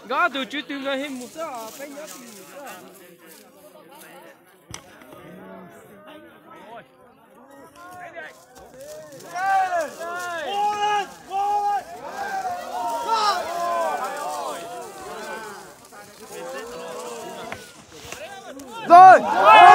Nkawd tus tswv twg nkawd he mus xwb, peb nyob tim xwb. Rồi.